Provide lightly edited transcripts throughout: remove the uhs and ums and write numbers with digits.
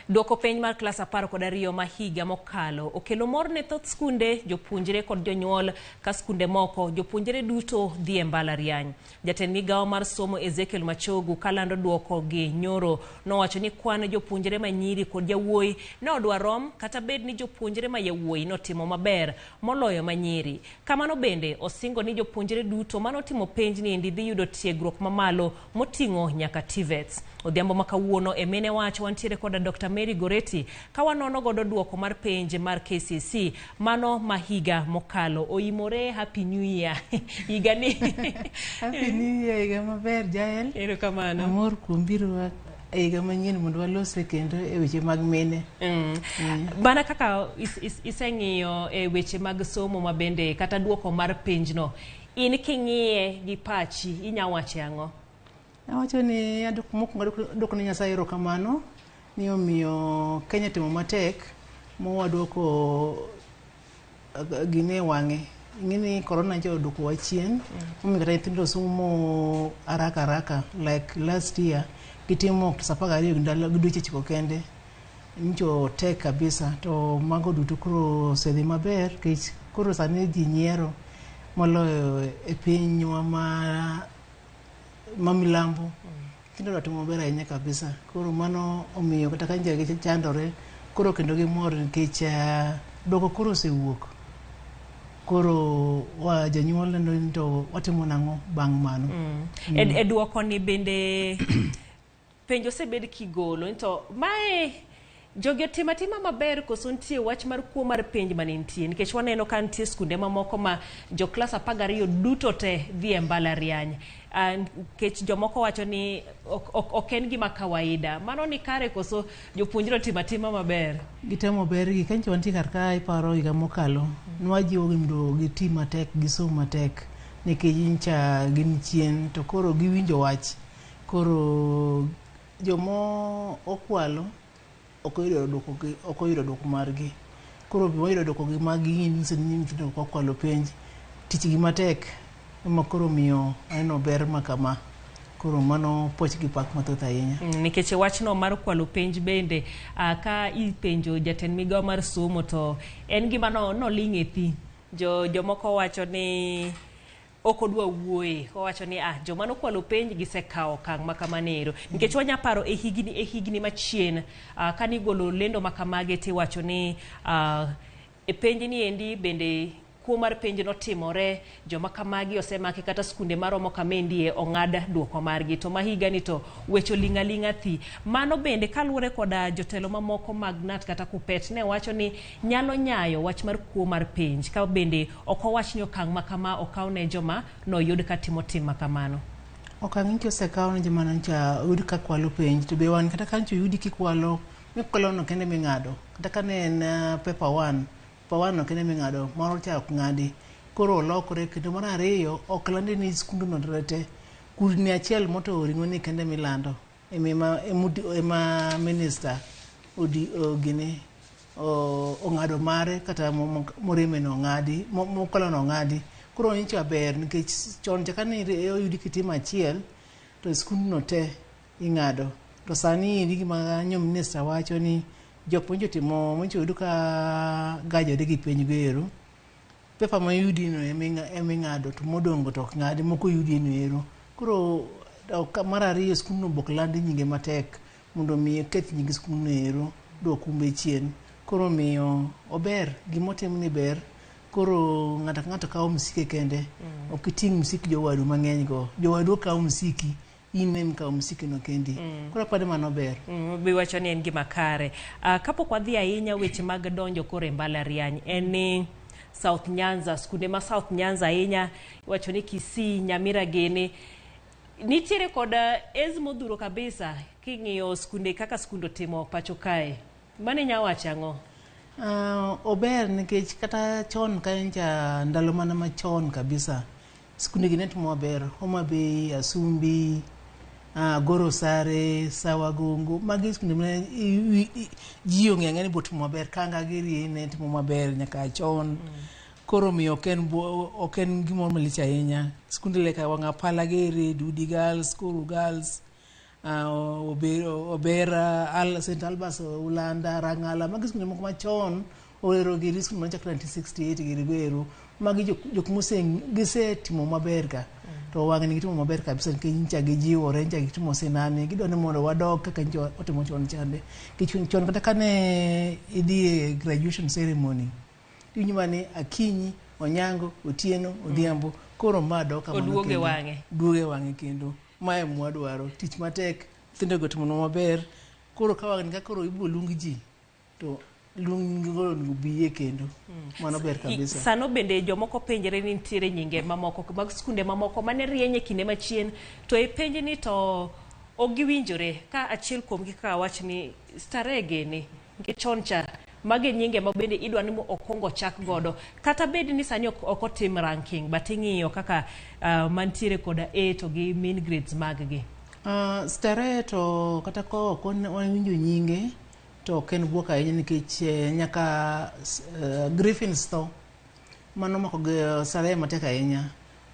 Duoko penj mar klas 12 ma higa mokalo okelo mor ne thoth skunde, jopuonjre kod jonyuol ka skunde moko jopuonjre duto dhi e mbalariany. Jatend migawo mar somo Ezekiel Machogu kalando duoko gi nyoro nowacho ni kwan jopuonjre ma nyiri kod yawuoyi ne odwa rom kata bed ni jopuonjre ma yawuoyi notimo maber moloyo ma nyiri. Kamano bende osingo ni jopuonjre duto manotimo penj niendi dhi yudo tiegruok mamalo moting'o nyaka TVETs. Odhiambo ma kawuono e Mine Wach wantiere koda Dr. Mary Goretti ka wanono godo duoko mar penj mar KCSE mano ma higa mokalo. Oimore Happy New Year higa ni. Happy New Year, higa maber Jael. Erokamano. Amor kuom biro e higa manyien mondo walosre kendo e weche mag mine. Mana kaka iseng'iyo e weche mag somo ma bende kata duoko mar penjno, in king'iye gi pachi inya wache ang'o? Awacho ni mokwongo aduoko ne Nyasaye erokamano ni omiyo Kenya timo matek mowaduoko gine e wang'e. Ing'e ni corona nyocha oduokowa chien, momiyo kata nyithindo somo haraka haraka like last year gitimo klas 12 gi ndalo gi dweche 9 kende. Nyocha tek kabisa to mago duto koro osedhi maber nikech koro sani ji nyiero moloyo e pinywa ma milambo. Nyithindo dwa timo maber ahinya kabisa. Koro mano omiyo kata ka nyocha gichandore koro kendo gimor nikech duoko koro osewuok. Koro wa jonyuol neno ni to watimo nang'o bang' mano. E duoko ni bende penjo osebed kigolo ni to mae jogi otimo atima maber koso nitie wach mar kuo mar penj mane nitie nikech waneno ka nitie skunde mamoko ma jo klas 12 duto te dhi e mbalariany nikech jomoko wacho ni ok en gima kawaida. Mano ni kare koso jopuonjre otimo atima maber? Gitemo bergi ka nyocha wantie kar ka iparo higa mokalo nwajiwogi mondo giti matek gisom matek nikech nyocha gin chien to koro giwinjo wach. Koro jomo okwalo ok oyudo duoko gi, ok oyudo duoko margi. Koro gima duoko gi magi nyiso ni nyithindo ok okwalo penj. Tich gi matek ema koro miyo aneno ber ma kama. Koro mano puoch gi pak mathoth ahinya. Nikech wachno mar kwalo penj bende ka ipenjo jatend migawo mar somo to en gima noling' e thi. Jomoko wacho ni ok odwa wuoye, owacho ni joma nokwalo penj gisekawo okang' ma kamano ero. Nikech wanya paro e higni machien kanigolo lendo ma kamagi tiwacho ni e penj ni endi bende kuo mar penj notimore, joma kamagi osemaki kata skunde maromo kamendie ong'ad duoko margi. To ma higa ni to weche oling' aling'a thi. Mano bende kaluwore koda jotelo mamoko mag KNUT kata KUPPET ne wacho ni nyalo nyayo wach mar kuo mar penj ka bende ok owach ni okang' ma kama okaw ne joma noyud ka timo tim ma kamano. Okang' nyocha osekaw ne joma nyocha oyud ka kwalo penj to be wan kata ka nyocha oyudi kikwalo mikwalo no kende ming'ado kata ka ne en paper 1 paper 1 no kende ming'ado moro cha ok ng'adi. Koro olokore kendo mar ariyo ok landi ni skundno te kudni achiel motowo ring'o ni kende milando ema minister gini ong'ado mare kata moreme no ong'adi mokwalo no ong'adi. Koro nyocha ber nikech chon cha kane oyudi kitimo achiel to skundno te ing'ado. To sani endi gima nyo minister wacho ni jok monjo timo monjo oyud ka gajore gi penj go ero paper moyudi no ema ing'ado to modong' to ok ng'adi moko oyudi no ero. Koro mar ariyo skundno be ok land nyinge matek mondo mi keth nying skundno ero duok umbe chien. Koro miyo ober gimotim ni ber. Koro ng'ato ka ng'ato kawo msike kende. Ok iting' msik jowadu mang'eny go. Jowadu okawo msiki in ema ikawo msiki no kendi. Koro aparo ni mano ber. Biwacho ni en gima kare. Kapok wadhi ahinya weche mag donjo koro e mbalariany en ni South Nyanza, skunde ma South Nyanza ahinya iwacho ni Kisii, Nyamira gini nitiere kod ez modhuro kabisa king'iyo skunde kaka skunde otimo pacho kae. Mano inya wacho ang'o? Ober nikech kata chon ka nyocha ndalo mana machon kabisa skunde gi ne timo maber. Homa Bay, Asumbi, Goro Sare, Sawa Gongo, magi skunde mane ji ong'eyo ang'eya ni botimo maber. Kanga giri ne timo maber nyaka chon. Koro miyo ok en gimoro malich ahinya. Skunde like Wang'apala giri, Dudi Girls, Koru Girls, Obera, St. Albans, Ulanda, Rang'ala, magi skunde moko machon Orero giri skul mane chakre 1968 giri go ero. Magi jok mose gisetimo maber ka. To wang'ni gitimo maber kabisa nikech nyicha gijiwore, nyicha gitimo sinani, gidwa ni mondo wadog kaka nyicha watimo chon chande. Nikech chon kata kane idhi e graduation ceremony, iwinjo mana ni Akinyi, Onyango, Otieno, Odhiambo, koro ma dok kamano Oduogo e kendo. wang'e. Duogo e wang'e kendo. Mae mwadwaro, tich matek, nyithindo go otimonwa maber. Koro ka wang'ni ka koro ibiro luong ji, to luong go onego biye kendo. Mano ber kabisa. Sano bende jomoko penjre ni nitiere nyinge mamoko mag skunde mamoko mane rieny e kinde machien to e penj ni to ok giwinjore ka achiel kuomgi kaka wach ni Starehe gini nikech chon cha magi e nyinge ma bende idwa ni okwong ochak godo kata bed ni sani ok otim ranking but ing'iyo kaka mantiere koda A to gi mean grades mag gi. Starehe to kata ka ok wawinjo nyinge to ok en buok ahinya nikech nyaka Griffins tho mano omako Starehe matek ahinya.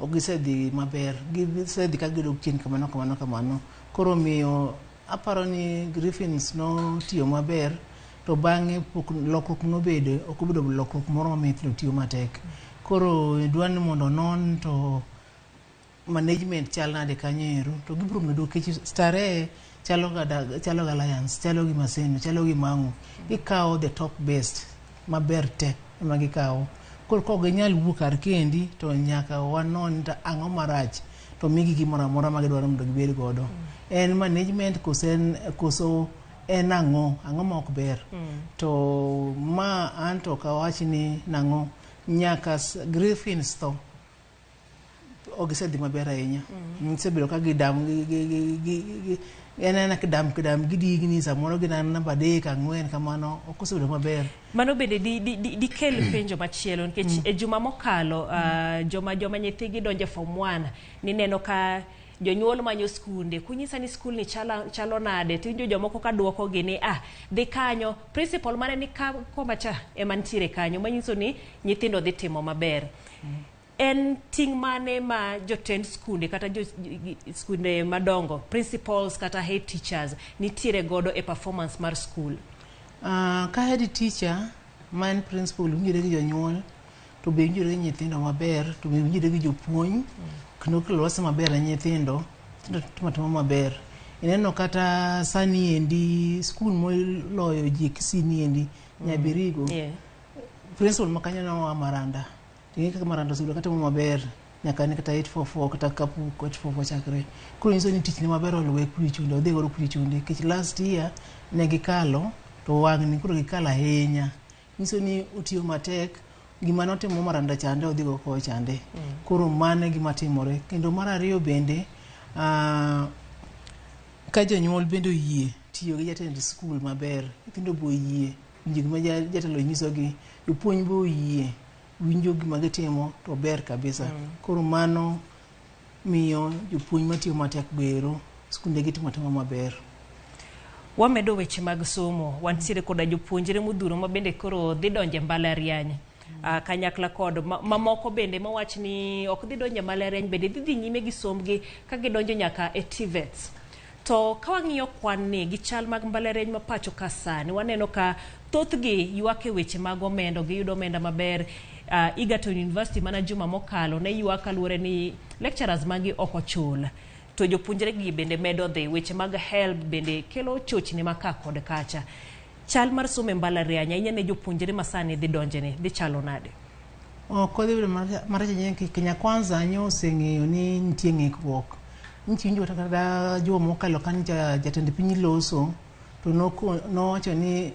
Ok gisedhi maber, gisedhi ka gidok chien kamano kamano kamano. Koro omiyo aparo ni Griffins notiyo maber to bang'e pok lokruok nobedo, ok obedo lokruok moro mamiyo nyithindo tiyo matek. Koro dwa ni mondo onon to management chal nade kanyo ero to gibiro medo nikech Starehe chalo ga chalo ga Alliance, chalo gi Maseno, chalo gi Mang'u. Gikawo the top best maber te ema gikawo. Koro kok ginyal wuok kar kendi to nyaka wanon to ang'o marach to migi gimoro amora ma gidwaro mondo gibed godo. En management koso en koso en ang'o, ang'o ma ok ber. To ma an to ok awach ni nang'o nyaka Griffins tho ok gisedhi maber ahinya. Gisebedo ka gidam gi en aena kidam kidam gidigni samoro gin namba 3 4 kamano ok osebedo maber. Mano bende dikel penjo machielo nikech e juma mokalo joma nyithigi donjo e form 1 nineno ka jonyuol manyo skunde kunyisa ni skul ni chalo nade tiwinjo jomoko ka duoko gi ni dhi kanyo principal mane ni ka komacha ema nitiere kanyo manyiso ni nyithindo dhi timo maber. En ting' mane ma jotend skunde kata jo skunde madongo principals kata head teachers nitiere godo e performance mar skul? Ka head teacher ma en principal winjore gi jonyuol to be winjore gi nyithindo maber to be winjore gi jopuonj kendo okelo lwasi maber ne nyithindo, nyithindo timo atima maber. Ineno kata sani endi skul moloyo ji Kisii ni endi Nyabirigo. Principal ma kanyo noa Maranda. Ting'e kaka Maranda osebedo katimo maber nyaka ne kata 844 kata kapok 844 chakre. Koro nyiso ni tich ne maber oluwe kuichunde, odhi godo kuichunde nikech last year ne gikalo to wang'ni koro gikalo ahinya. Nyiso ni otiyo matek, gima notimo Maranda chande odhi go kocha chande. Koro mano e gima timore. Kendo mar ariyo bende, ka jonyuol bende oyie tiyo gi jatend skul maber, nyithindo be oyie winjo gima jatelo nyisogi, jopuonj be oyie winjo gima gitimo to ber kabisa. Koro mano miyo jopuonj matiyo matek bero skunde gitimo atima maber. Wamedo weche mag somo, wantiere koda jopuonjre modhuro ma bende koro dhi donjo e mbalariany. Kanyakla kod mamoko bende mawach ni ok dhi donjo e mbalariany bende dhi nyime gi sombgi ka gidonjo nyaka e TVETs. To ka wang'iyo kwan ni gi chal mag mbalariany ma pacho ka sani, waneno ka thothgi ywak e weche mag omenda, ok giyudo omenda maber. Egerton University mana juma mokalo ne ywak kaluwore ni lecturers magi ok ochul. To jopuonjre gi bende medo dhi, weche mag HELB bende kelo chochni ma ka kod kacha. Chal mar somo e mbalariany ahinya ne jopuonjre ma sani dhi donjene, dhi chalo nade? Ok odhi bedo marach ahinya nikech Kenya Kwanza nyo oseng'eyo ni nitie ng'ikruok. Nyicha iwinjo kata juma mokalo ka nyicha jatend piny loso to nowacho ni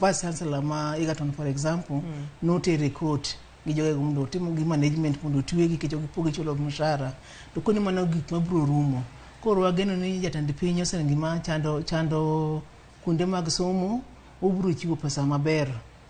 Vice Chancellor ma Egerton for example notere court gi jogego mondo otim gi management mondo otwegi nikech ok pok gichulo mshahara. To koni mano gik mabiro rumo. Koro wageno ni jatend piny oseneno gima chando kuonde mag somo, obiro chiwo pesa maber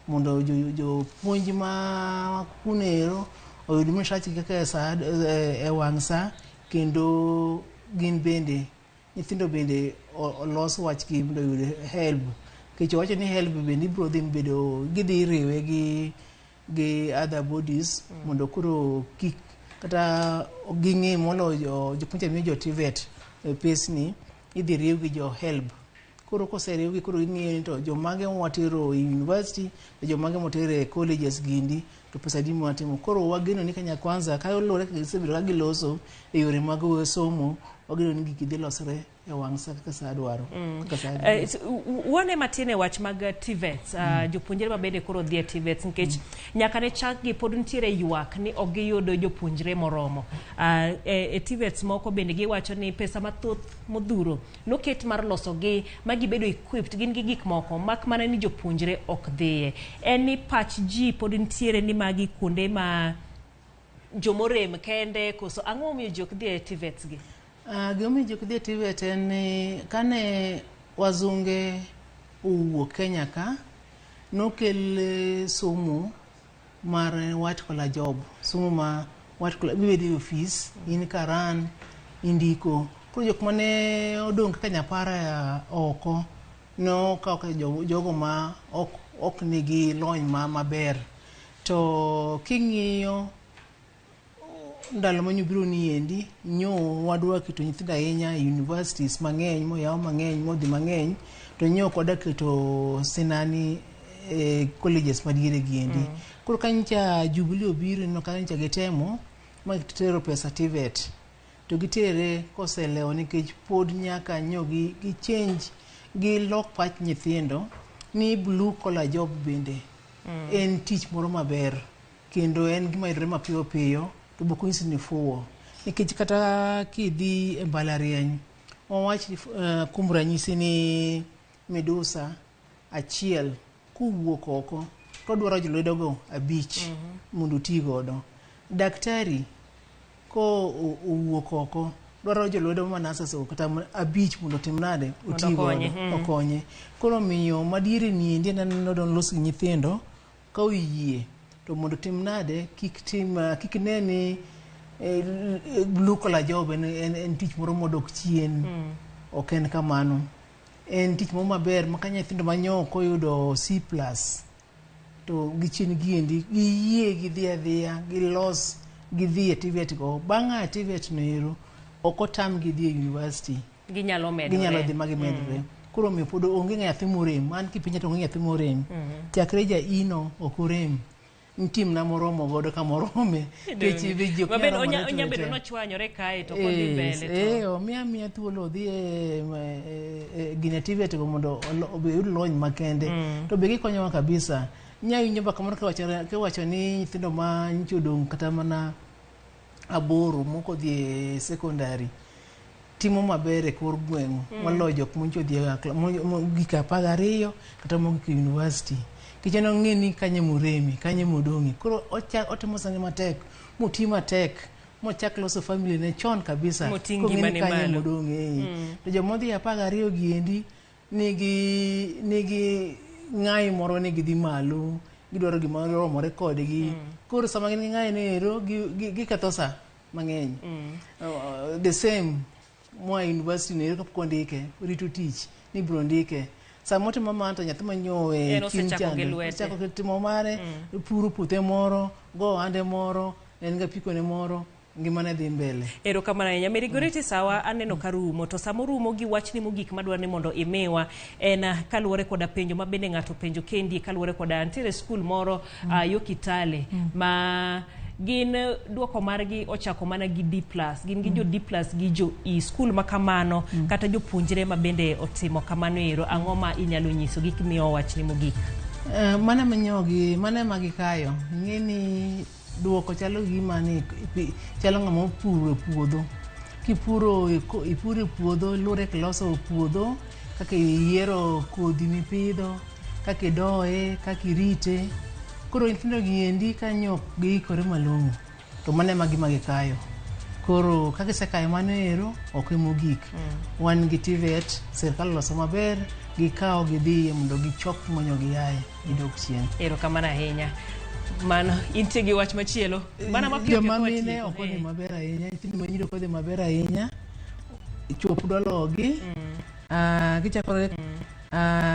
mondo jopuonj ma kuno ero oyud mshahachgi kaka e wang' sa, kendo gin bende nyithindo bende olos wachgi mondo oyud HELB. Nikech owacho ni HELB bende ibiro dhi bedo gidhi riwe gi other bodies mondo koro kik kata ging'i moloyo jopuonj miyo jo TVET e pesni idhi riw gi jo HELB. Koro koseriwgi koro ging'iyo ni to jomage mwatero e university to jomage mwatero e colleges gindi to pesa adi mwatimo. Koro wageno ni Kenya Kwanza ka luwore kaka gisebedo ka giloso e yore mag somo, wageno ni gigi dhi losore e wang' sa kaka sa dwaro. Kaka sa dwaro. Wane matin e wach mag TVETs, jopuonjre ma bende koro dhi e TVETs nikech nyaka ne chakgi pod nitiere ywak ni ok giyudo jopuonjre moromo. E TVETs moko bende giwacho ni pesa mathoth modhuro noket mar losogi ma gibedo equipped, gin gi gik moko mak mana ni jopuonjre ok dhiye. En ni pach ji pod nitiere ni magi kuonde ma jomorem kende koso ang'o momiyo ji ok dhi e TVETs gi? Gimomiyo ji ok dhi e TVET en ni kane wazunge owuok Kenya ka, nokel somo mar white collar job, somo ma white collar, mibedo e ofis, in karan, indiko. Koro jok mane odong' kaka nyapara oko, nokaw kaka jogo ma ok nigi lony maber. To king'iyo ndalo ma nyobiro ni endi, nyo wadwa keto nyithindo ahinya e universities mang'eny, moyaw mang'eny, modhi mang'eny, to nyo ok wadwa keto sinani e colleges madiere gi endi. Koro ka nyicha Jubilee obiro, ineno ka nyicha gitemo ma gitero pesa TVET. To gitere koselewo nikech pod nyaka nyo gi change, gilok pach nyithindo ni blue collar job bende en tich moro maber kendo en gima yudore mapiyo piyo to be ok onyisi ni fuwo. Nikech kata kidhi e mbalariany, wawach kuom ranyisi ni midusa achiel kowuok oko to odwaro jolwedogo 5 mondo oti godo. Daktari ko owuok oko dwaro jolwedo ma nurses go kata 5 mondo otim nade? Oti godo, okonye. Koro miyo madiere ni endi aneno ni los gi nyithindo ka oyie to mondo tim nade kik tim kik ne ni blue collar job en tich moro modok chien. Ok en kamano. En tich moro maber ma ka nyithindo manyo ok oyudo C+ to gichien giendi giyie gidhi adhiya gilos gidhi e TVET go. Bang' a e TVET no ero ok otamgi dhi e university. Ginyalo medore. Ginyalo dhi ma gimedore. Koro omiyo pod onge nyathi morem. An kipenja to onge nyathi morem. Chakre ja ino ok orem. Nitie mana moromo godo kamorome. Nikech be ji ok Mabe nyal romore onya bedo te. nochwanyore kae to kodhi mbele to. Omiya miya thuolo odhi e gine TVET go mondo oyud lony makende. To be gikonyowa kabisa. Inya winjo mbaka moro kiwacho ni nyithindo ma nyocha odong' kata mana 8 moko odhi e secondary timo maber e kor gweng' moloyo jok moncho odhi e mogik 12 kata mogik e university. Nikech en ong'e ni kanye moreme, kanye modong'e. Koro otimo sani matek, moti matek, mochak loso family ne chon kabisa. Moting' Kong'e ni ngimane kanye malo. modong'e. To joma odhi 12 gi endi nigi ng'ayi moro ni gidhi malo, gidwaro gima romore kodgi. Koro sama gin gi ng'ayi no ero, giketho sa mang'eny. The same moa e university no ero kapok ondike, rito tich ni ibiro ndike. Sama otimo mano to nyathi manyowe En chien osechako gi chande, lwete. osechako timo mare, puro puothe moro, go ohande moro, en gi apikone moro, ngimane dhi mbele. Erokamano ahinya. Mary Goretti, sawa aneno ka rumo, to sama orumo gi wachni mogik madwaro ni mondo imiwa en kaluwore koda penjo ma bende ng'ato penjo kendi, kaluwore koda nitiere skul moro yo Kitale ma gin duoko margi ochako mana gi D+, gin gi jo D+ gi jo E. Skul ma kamano kata jopuonjre ma bende otimo kamano ero, ang'o ma inyalo nyiso gi kimiyo wachni mogik? Mano manyogi, mano ema gikayo. Ing'e ni duoko chalo gima ni chalo ng'ama opuro e puodho. Kipuro ipuro e puodho, luwore kaka iloso puodho, kaka iyiero kodhi mipidho, kaka idoye, kaka irite. Koro nyithindo gi endi kanyo ok giikore malong'o, to mano ema gima gikayo. Koro ka gisekayo mano ero, ok ema ogik. Wan gi TVET, sirkal oloso maber, gikawo gidhiye mondo gichok manyo giaye, gidok chien. Erokamano ahinya. Mano, intie gi wach machielo? Mana mapiyo Joma piyo mine kwatieko. ok odhi maber ahinya, nyithindo ma nyiri ok odhi maber ahinya. Chop dwalogi.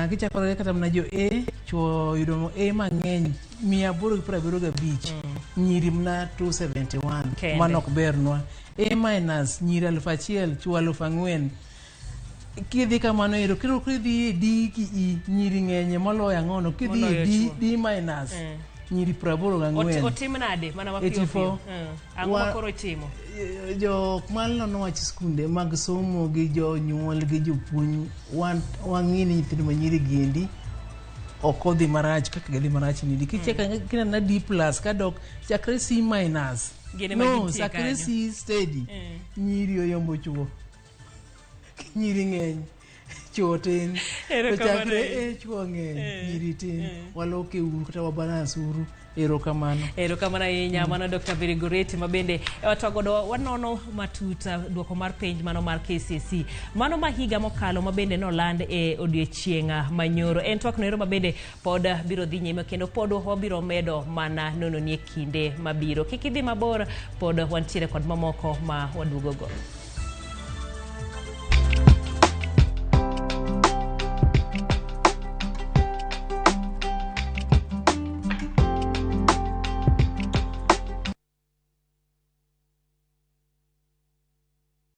Gichakore kata mana jo A, chuo yudo A mang'eny, 875. Nyiri mna 271. Kende. Mano ok bernwa. A minus nyiri 1000 chuo 4000. Kidhi kamano ero koro kidhi e D gi E nyiri ng'enye moloyo ang'ono kidhi e Moloyo D, chuo. D minus nyiri 84. Otim nade mana mapiyo piyo? 84. Ang'o ma koro itimo? Jok manono wach skunde mag somo gi jonyuol gi jopuonj wang'i ni nyithindo manyiri giendi ok odhi marach kaka gidhi marach nidi kinena D plus kadok chakre C minus Gin ema no gintie chakre kanyo. C steady nyiri oyombo chuo nyiri ng'eny chuo tin to Erokamano chakre ahinya. e chuo ng'eny nyiri tin waloke uru kata wabalance uru erokamano. Erokamano ahinya. Mano Dr. Mary Goretti ma bende watwa godo wanono matut duoko mar penj mano mar KCSE mano ma higa mokalo ma bende noland e odiechieng' manyoro. En twak noero ma bende pod biro dhi nyime kendo pod wabiro medo mana nono ni e kinde mabiro. Kik idhi mabor, pod wantiere kod mamoko ma waduogo go.